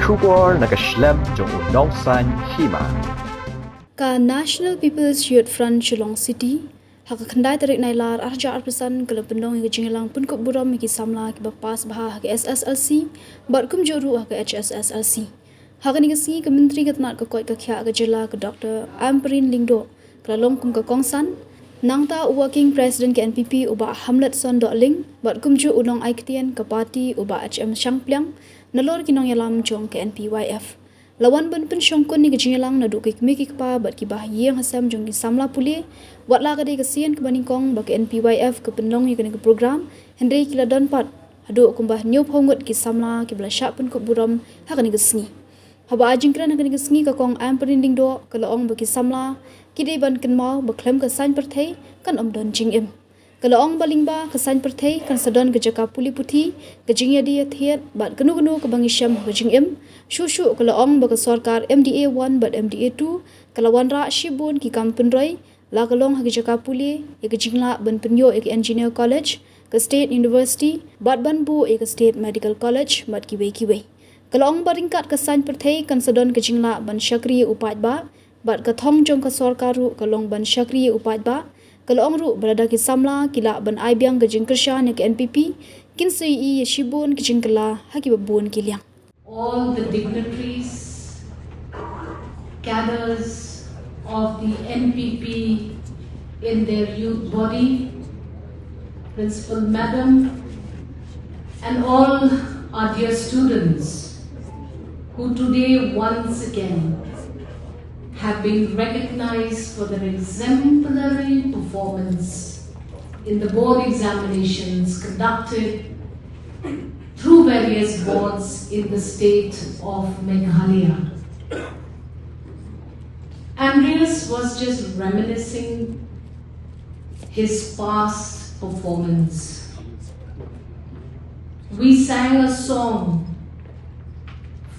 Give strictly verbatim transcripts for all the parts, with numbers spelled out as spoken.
Khubor na ka shlem jong u nongsan hima. Ka National People's Youth Front Shillong City ha ka khyndai tarik Nailar arhajar arphew san ka la pynlong ïa ka jingïalang pynkup burom ïa ki samla kiba pass bha ha ka S S L C bad kumjuh ruh ha ka H S S L C. Ha kane ka sngi ka Myntri ka tnat ka koit ka khiah ka jylla ka Doctor Ampareen Lyngdoh ka la long kum ka kongsan. Nangta u Working President ka N P P u Bah Hamletson Dohling bad kumjuh u nongai ktien ka party u Bah H M Shangpliang nalor ki nongïalam jong ka N P Y F. La wan ban pynshongkun ïa ka jingïalang naduh ki kmie ki kpa bad ki bahaïing hasem jong ki samla pule. Wat la ka dei ka sien kaba nyngkong ba ka N P Y F ka pynlong ïa kane ka program, hynrei ki la don pat haduh kumba hynñiewphew ngut ki samla kiba la shah pynkup burom ha kane ka sngi. Haba ai jingkren ha kane ka sngi ka Kong Ampareen Lyngdoh ka la ong ba ki samla ki dei ban kynmaw ba khlem ka saiñ pyrthei kan ym don jingim. Ka la ong ba lyngba ka saiñ pyrthei kan sa don ka jaka pule puthi, ka jingïadie ïathied bad kano kano kaba ngi shem ha ka jingim. Shuh shuh ka la ong ba ka sorkar M D A one bad M D A two ka la wanrah shibun ki kam pynroi, la ka long ha ki jaka pule, ïa ka jinglah ban pynïoh ïa ka Engineer College, ka State University bad ban buh ïa ka State Medical College bad kiwei kiwei. Ka la ong ba ryngkat ka saiñ pyrthei kan sa don ka jinglah ban shakri ïa u paidbah, bad ka thong jong ka sorkar ruh ka long ban shakri ïa u paidbah. Ka la ong ruh ba lada ki samla ki lah ban ai biang ka jingkyrshan ïa ka N P P, kin sa ïohi ïa shibun ki jingkylla ha kiba bun ki liang. All the dignitaries, cadres of the N P P in their youth body, Principal Madam, and all our dear students who today once again have been recognized for their exemplary performance in the board examinations conducted through various boards in the state of Meghalaya. Andreas was just reminiscing his past performance. We sang a song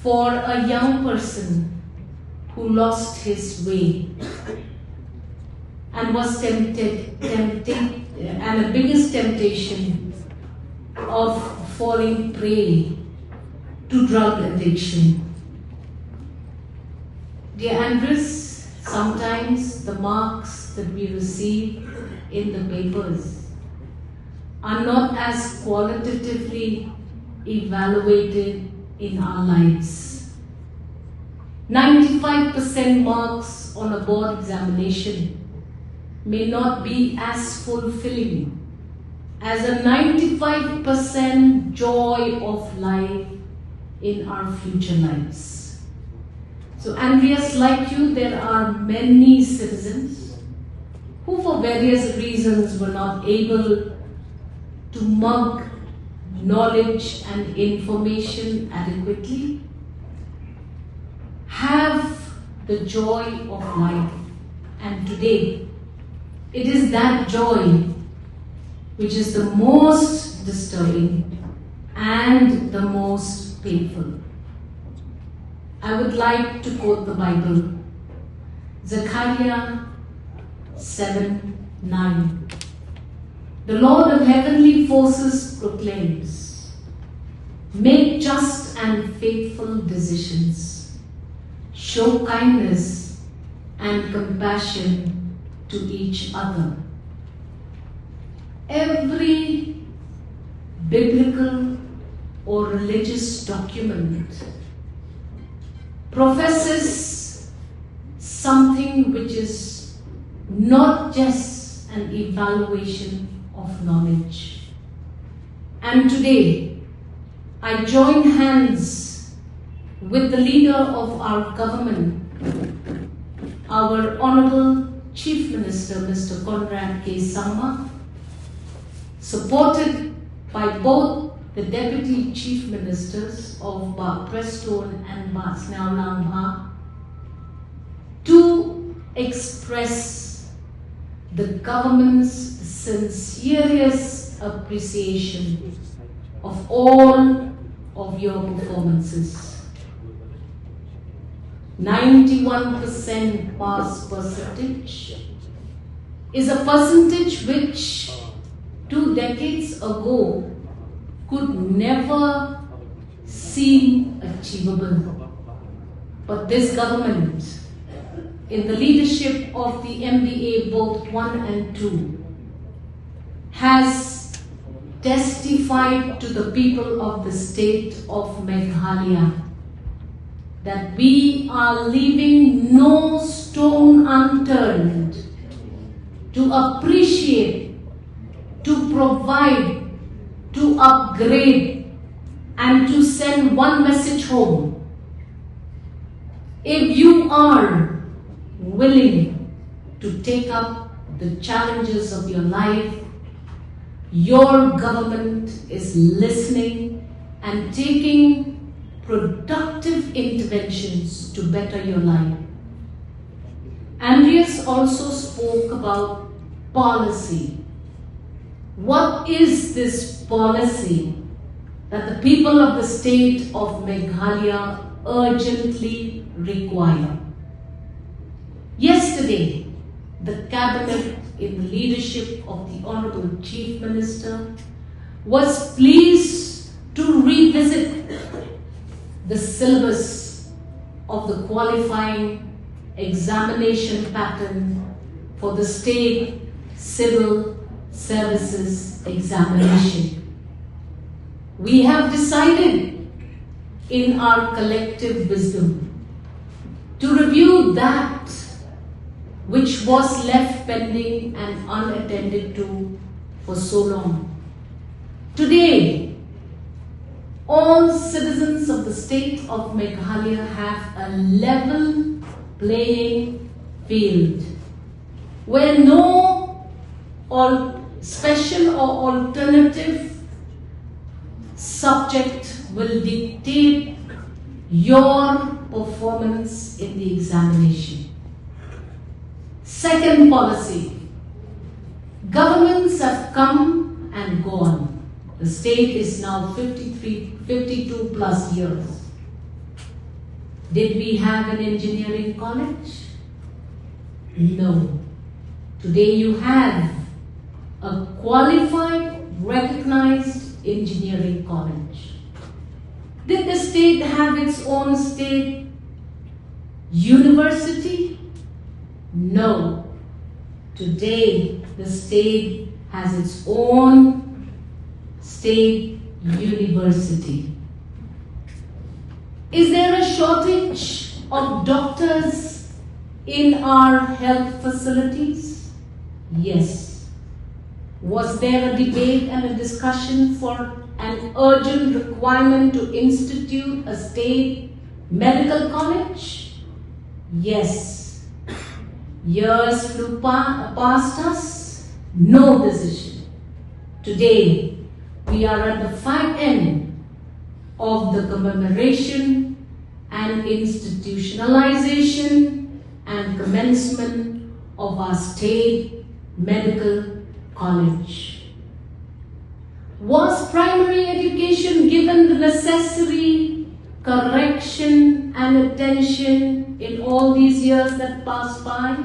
for a young person who lost his way and was tempted, tempted, and the biggest temptation of falling prey to drug addiction. Dear Andres, sometimes the marks that we receive in the papers are not as qualitatively evaluated in our lives. Ninety-five percent marks on a board examination may not be as fulfilling as a ninety-five percent joy of life in our future lives. So, Andreas, like you, there are many citizens who, for various reasons, were not able to mug knowledge and information adequately, have the joy of life. And today, it is that joy which is the most disturbing and the most painful. I would like to quote the Bible, Zechariah seven nine. The Lord of heavenly forces proclaims, "Make just and faithful decisions. Show kindness and compassion to each other." Every biblical or religious document professes something which is not just an evaluation of knowledge. And today, I join hands with the leader of our government, our Honorable Chief Minister, Mister Conrad K Sangma, supported by both the Deputy Chief Ministers of Bah Prestone and Bah Sniawbhalang Bah, to express the government's sincerest appreciation of all of your performances. Ninety-one percent pass percentage is a percentage which two decades ago could never seem achievable. But this government, in the leadership of the M D A both one and two, has testified to the people of the state of Meghalaya that we are leaving no stone unturned to appreciate, to provide, to upgrade, and to send one message home. If you are willing to take up the challenges of your life, your government is listening and taking productive interventions to better your life. Andreas also spoke about policy. What is this policy that the people of the state of Meghalaya urgently require? Yesterday, the cabinet, in the leadership of the Honorable Chief Minister, was pleased to revisit the syllabus of the qualifying examination pattern for the state civil services examination. We have decided in our collective wisdom to review that which was left pending and unattended to for so long. Today, all citizens of the state of Meghalaya have a level playing field where no all special or alternative subject will dictate your performance in the examination. Second policy, governments have come and gone. The state is now fifty-three, fifty-two plus years. Did we have an engineering college? No. Today you have a qualified, recognized engineering college. Did the state have its own state university? No. Today, the state has its own state university. Is there a shortage of doctors in our health facilities? Yes. Was there a debate and a discussion for an urgent requirement to institute a state medical college? Yes. Years flew pa- past us, no decision. Today, we are at the fag end of the commemoration and institutionalization and commencement of our state medical college. Was primary education given the necessary correction and attention in all these years that passed by?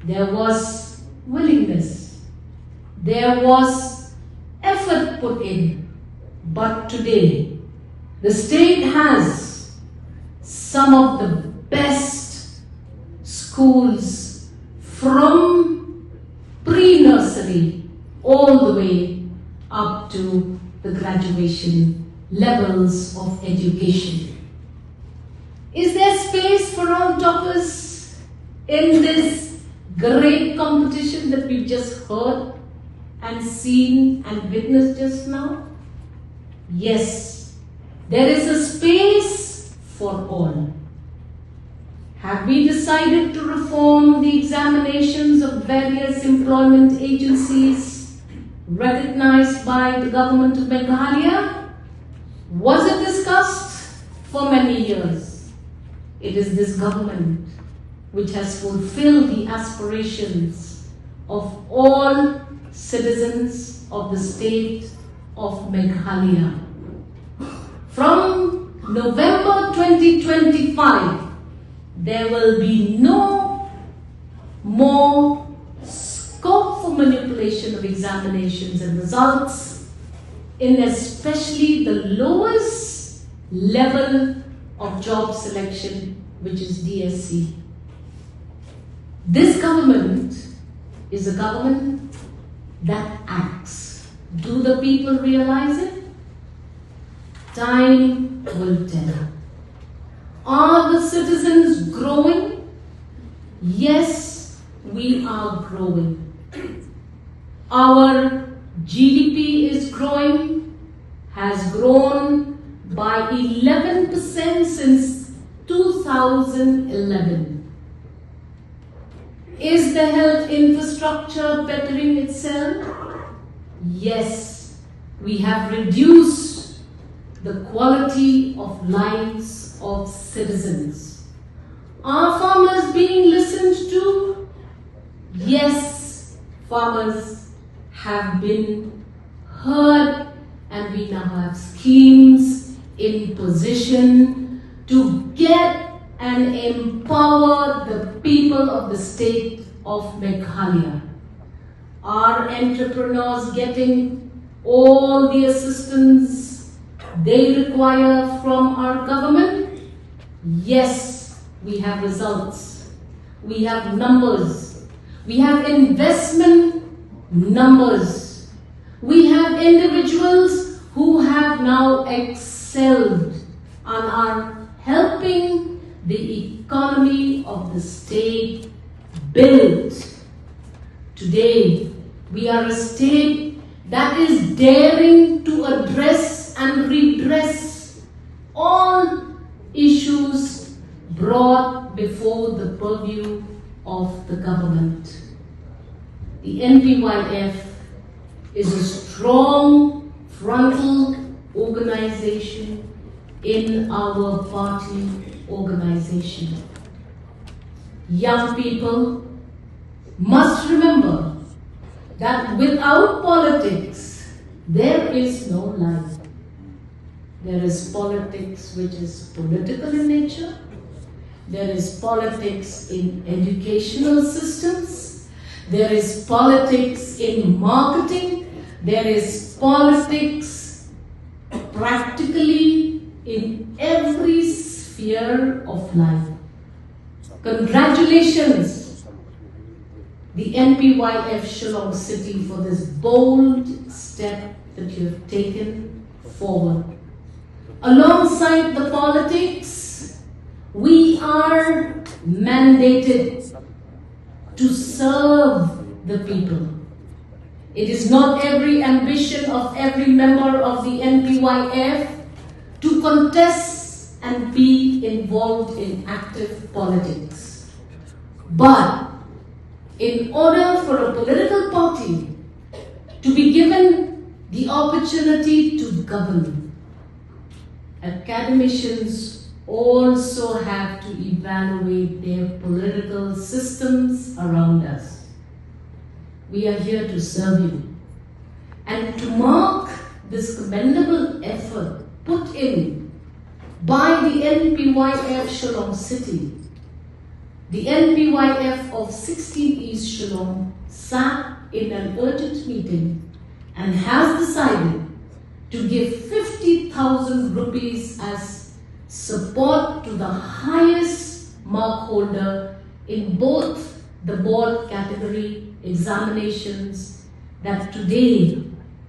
There was willingness, there was effort put in, but today the state has some of the best schools from pre nursery all the way up to the graduation levels of education. Is there space for all toppers in this great competition that we've just heard and seen and witnessed just now? Yes, there is a space for all. Have we decided to reform the examinations of various employment agencies recognized by the government of Meghalaya? Was it discussed for many years? It is this government which has fulfilled the aspirations of all citizens of the state of Meghalaya. From November twenty twenty-five, there will be no more scope for manipulation of examinations and results in especially the lowest level of job selection, which is D S C. This government is a government that acts. Do the people realize it? Time will tell. Are the citizens growing? Yes, we are growing. Our G D P is growing, has grown by eleven percent since two thousand eleven. Is the health infrastructure bettering itself? Yes, we have reduced the quality of lives of citizens. Are farmers being listened to? Yes, farmers have been heard, and we now have schemes in position to get and empower the people of the state of Meghalaya. Are entrepreneurs getting all the assistance they require from our government? Yes, we have results. We have numbers. We have investment numbers. We have individuals who have now excelled and are helping the economy of the state build. Today, we are a state that is daring to address and redress all issues brought before the purview of the government. The N P Y F is a strong frontal organization in our party organization. Young people must remember that without politics, there is no life. There is politics which is political in nature. There is politics in educational systems. There is politics in marketing. There is politics practically in every sphere of life. Congratulations, the N P Y F Shillong City, for this bold step that you have taken forward. Alongside the politics, we are mandated to serve the people. It is not every ambition of every member of the N P Y F to contest and be involved in active politics. But in order for a political party to be given the opportunity to govern, academicians also have to evaluate their political systems around us. We are here to serve you. And to mark this commendable effort put in by the N P Y F Shillong City, the N P Y F of sixteen East Shillong sat in an urgent meeting and has decided to give fifty thousand rupees as support to the highest mark holder in both the board category examinations that today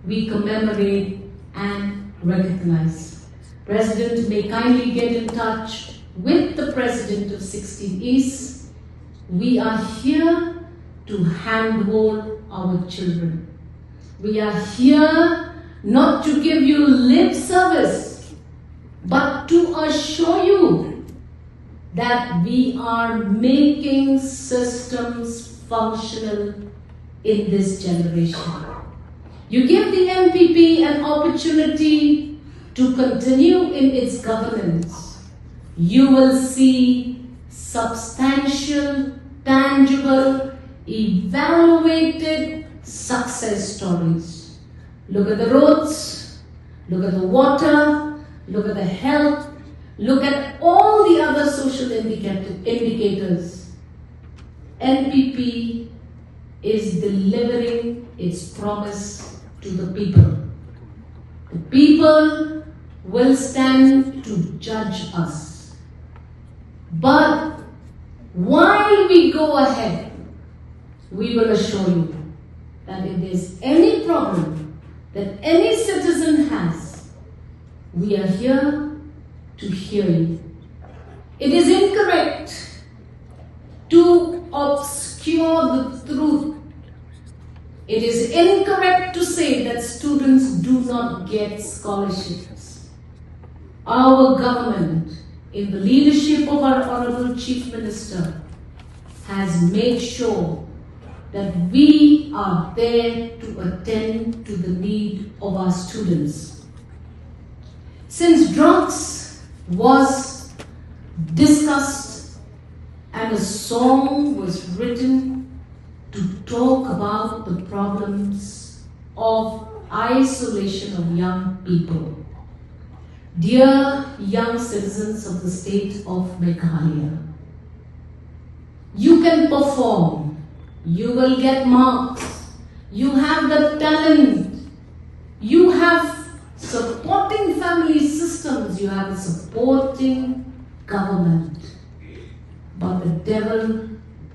we commemorate and recognize. President may kindly get in touch with the president of sixteen East. We are here to handhold our children. We are here not to give you lip service, but to assure you that we are making systems functional in this generation. You give the N P P an opportunity to continue in its governance, you will see substantial, tangible, evaluated success stories. Look at the roads, look at the water, look at the health, look at all the other social indicat- indicators. N P P is delivering its promise to the people. The people will stand to judge us. But while we go ahead, we will assure you that if there's any problem that any citizen has, we are here to hear you. It is incorrect to obscure the truth. It is incorrect to say that students do not get scholarships. Our government, in the leadership of our Honorable Chief Minister, has made sure that we are there to attend to the need of our students. Since drugs was discussed and a song was written to talk about the problems of isolation of young people. Dear young citizens of the state of Meghalaya, you can perform, you will get marks, you have the talent, you have supporting family systems, you have a supporting government. But the devil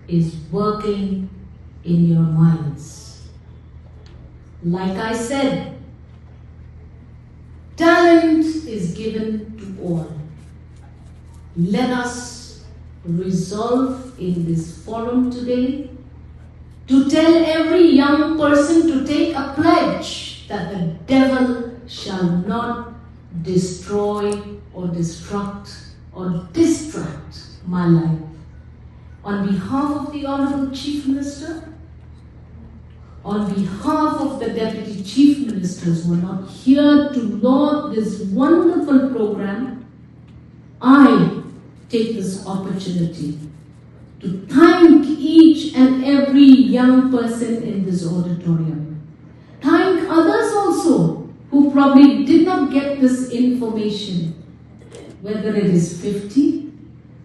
is working in your minds. Like I said, talent is given to all. Let us resolve in this forum today to tell every young person to take a pledge that the devil shall not destroy or destruct or distract my life. On behalf of the Honorable Chief Minister, on behalf of the Deputy Chief Ministers who are not here to laud this wonderful program, I take this opportunity to thank each and every young person in this auditorium. Thank others also who probably did not get this information, whether it is fifty,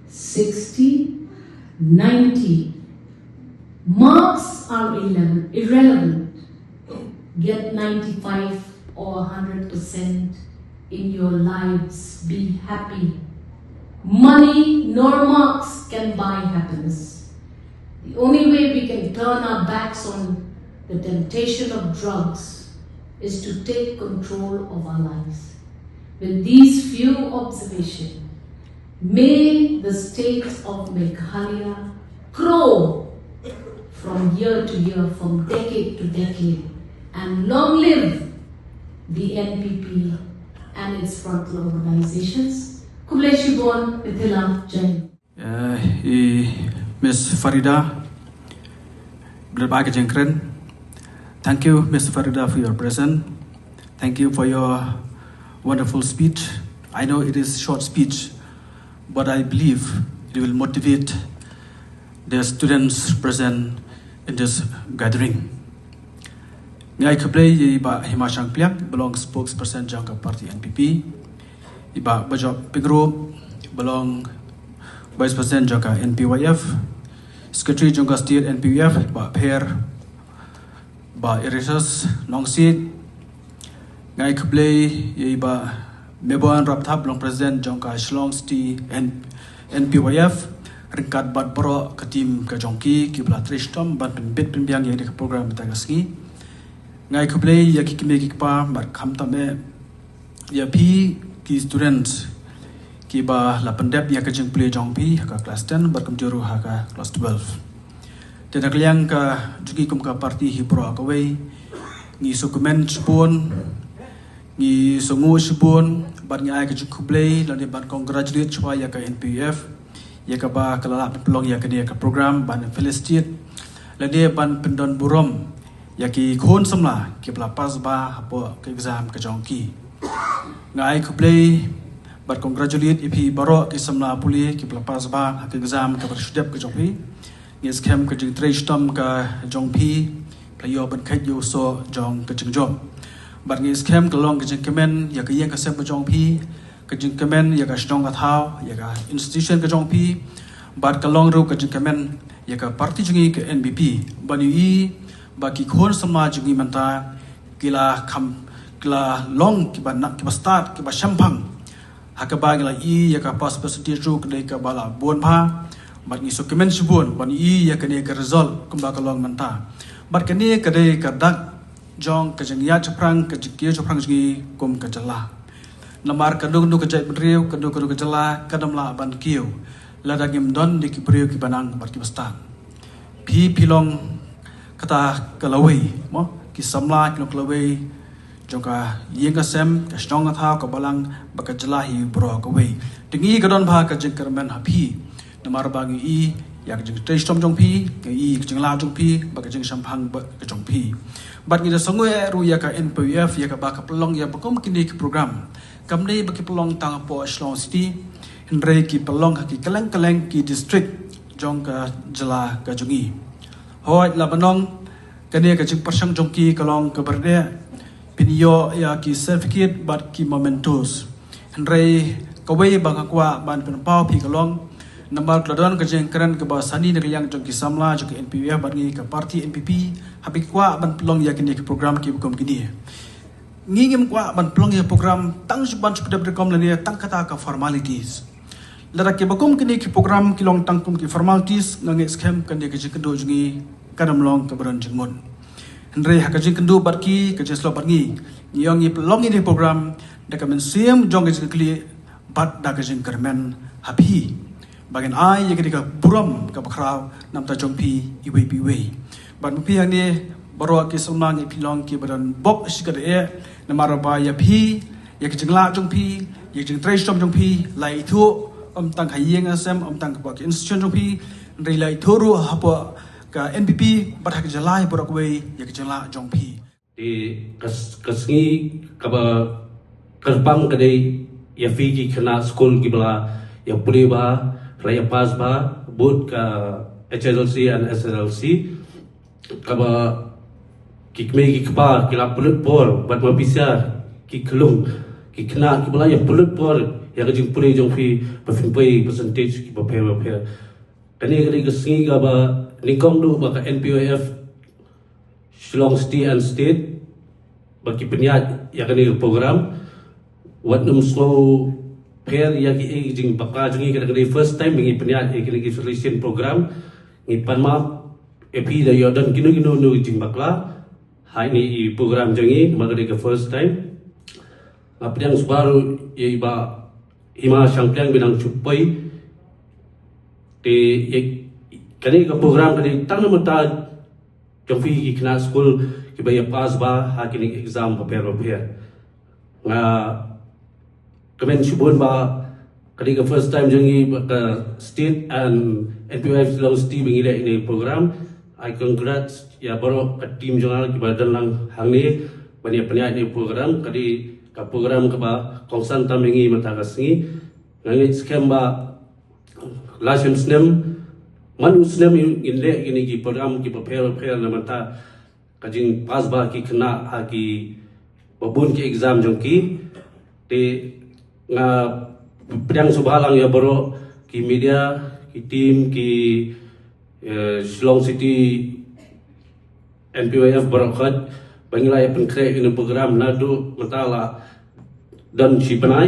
sixty, ninety. Marks are irrele-, irrelevant. Get ninety-five or one hundred percent in your lives. Be happy. Money nor marks can buy happiness. The only way we can turn our backs on the temptation of drugs is to take control of our lives. With these few observations, may the state of Meghalaya grow from year to year, from decade to decade, and long live the N P P and its frontline organizations. Khublei shibun, Mithila, Jai Hind. Eh, i Miss Farida, Blad Ba Ka Jingkren. Thank you, Miss Farida, for your presence. Thank you for your wonderful speech. I know it is short speech, but I believe it will motivate the students present in this gathering. Nga ai khublei ïa i Bah Hima Shangpliang, ba long spokesperson jong ka party N P P, i Bah Bajop Pyngrope, ba long vice president jong ka N P Y F, secretary jong ka state N P Y F, Bah Pher, Bah Erastus Nongsiej. Nga ai khublei ïa i Bah Mebon Rapthap, ba long president jong ka Shillong City N-, N P Y F, ryngkat bad baroh ka team ka jong ki, kiba la trei shitom ban pynbit pynbiang ïa kane ka program mynta ka sngi. Nga ai khublei ïa ki kmie ki kpa bad khamtam eh ïa phi ki students kiba la pyndep ïa ka jingpule jong phi ha ka class ten bad kumjuh ruh ha ka class twelve. Te na ka liang ka jong ngi kum ka party hi baroh kawei, ngi sngewkmen shibun, ngi sngewnguh shibun, bad ngi ai ka jingkhublei lane ban congratulate shuwa ïa ka N P Y F ïa kaba ka la lah pynlong ïa kane ka program, ban felicitate lane ban pyndonburom ïa ki khun samla kiba la pass ba hapoh ka exam ka jong ki. Nga ai khublei bad congratulate ïa phi baroh ki samla pule kiba la pass ba ha ka exam kaba la shu dep ka jong phi. Ngi skhem ka jingtrei shitom ka jong phi ka la ïoh ban kheit ïa u soh jong ka jingjop. Bad ngi skhem ka long ka jingkmen ïa ka ïing ka sem ka jong phi, ka jingkmen ïa ka shnong ka thaw, ïa ka institution ka jong phi, bad ka long ruh ka jingkmen ïa ka party jong ngi ka N P P. Ban ïohi ba ki khun samla jong ngi mynta ki la kham, Ki la long kiba nak, kiba stad, kiba shemphang. Ha kaba ngi la i ïa ka pass percentage ruh ka dei kaba la bun bha. Bad ngi sngewkmen shibun ban i ïa kane ka result kumba ka long mynta. Bad kane ka dei ka dak jong ka jingïaid shaphrang, ka jingkiew shaphrang jong ngi kum ka jylla. Namar kano kano ka jaitbynriew, kano kano ka jylla, kan ym lah ban kiew lada ngim don ïa ki briew kiba nang bad kiba stad. Phi, phi long kata ka lawei, mo, ki samla ki long ka lawei jong ka ïing ka sem, ka shnong ka thaw, ka balang bad ka jylla hi baroh kawei. Te ngi ka don bha ka jingkyrmen ha phi. Namar ba ngi i ïa ka jingtrei shitom jong phi, ngi i ïa ka jinglah jong phi bad ka jingshemphang bad ka jong phi. Bad ngi da sngewthuh ruh ïa ka N P Y F, ïa kaba ka pynlong ïa ba kum kine ki program. Kam dei ba ki pynlong tang hapoh Shillong City, hynrei ki pynlong ha ki kylleng kylleng ki district jong ka jylla ka jong ngi. Hooid, la ban ong kane ka jingpyrshang jong ki ka long kaba dei, phin ïoh ïa ki certificate bad ki mementos. Hynrei kawei ba nga kwah ban pynpaw phi ka long, namar ka la don ka jingkren kaba sani na ka liang jong ki samla jong ka N P Y F bad ngi ka party N P P, haba ki kwah ban pynlong ïa kine ki program kiba kum kine. Ngi ngim kwah ban pynlong ïa program tang shu ban shu pyndep rukom lane tang kata ka formalities. Lada kiba kum kine ki program ki long tang kum ki formalities, nga ngeit skhem kane ka jingkynduh jong ngi kan ym long kaba don jingmut. Hynrei ha ka jingkynduh bad ki, ka jingsyllok bad ngi, ngi ong ngi pynlong ïa kine ki program da ka mynsiem jong ka jingkyrkhu bad da ka jingkyrmen ha phi. Ba ngin ai ïa kane ka burom kaba khraw na ka bynta jong phi iwei pa iwei. Bad ma phi hangne baroh ki samla ngi, phi long kiba don bok shi katdei, namar ba ïa phi, ïa ka jinglah jong phi, ïa ka jingtrei shitom jong phi, la ithuh ym tang ha ïing ha sem, ym tang hapoh ki institution jong phi, hynrei la ithuh ruh hapoh ka N P P bad ha ka jylla baroh kawei ïa ka jinglah jong phi. Te ka s-, ka sngi kaba kyrpang ka dei ïa phi ki khynnah skul kiba la ïa pule bha, la ïa pass bha bad ka H S L C and S S L C, kaba ki kmie ki kpa ki la pynlut por bad ma pisa ki khyllung, ki khynnah kiba la ïa pynlut por ïa ka jingpule jong phi ba phin poi percentage kiba pher ba pher. Kane ka dei ka sngi kaba nyngkong duh ba ka N P Y F Shillong City and State ba ki pynïaid ïa kane ka program. Wat nym sngewpher ïa ki, eh, jingbakla jong ngi, kane ka dei first time ba ngi pynïaid ïa kane ka felicitation program. Ngi pan map ïa phi da ïoh don kino kino kino jingbakla ha ine i program jong ngi, namar ka dei ka first time. Nga pdiang sngewbha ruh ïa i Bah Hima Shangpliang ba nang shu poi. Te ïa kane ka program ka dei tang na ka bynta jong phi ki khynnah skul kiba ïa pass bha ha kine ki exam bapher bapher. Nga kmen shibun ba ka dei ka first time jong ngi ba ka state and N P Y F Shillong City ba ngi leh ine i program. I congrats ïa baroh ka team jong nga kiba don lang hangne ban ïa pynïaid ine i program. Ka dei ka program kaba kongsan tam ïa ngi mynta ka sngi. Nga ngeit skhem ba la shem snem, man u snem ngin leh kine ki program kiba pher bapher na ka bynta ka jingpass bha ki khynnah ha kiba bun ki exam jong ki. Te nga pdiang sngewbha lang ïa baroh ki media, ki team, ki, eh, Shillong City N P Y F baroh khoit ba ngi la ïa pynkhreh ine i program naduh mynta la don shi bnai.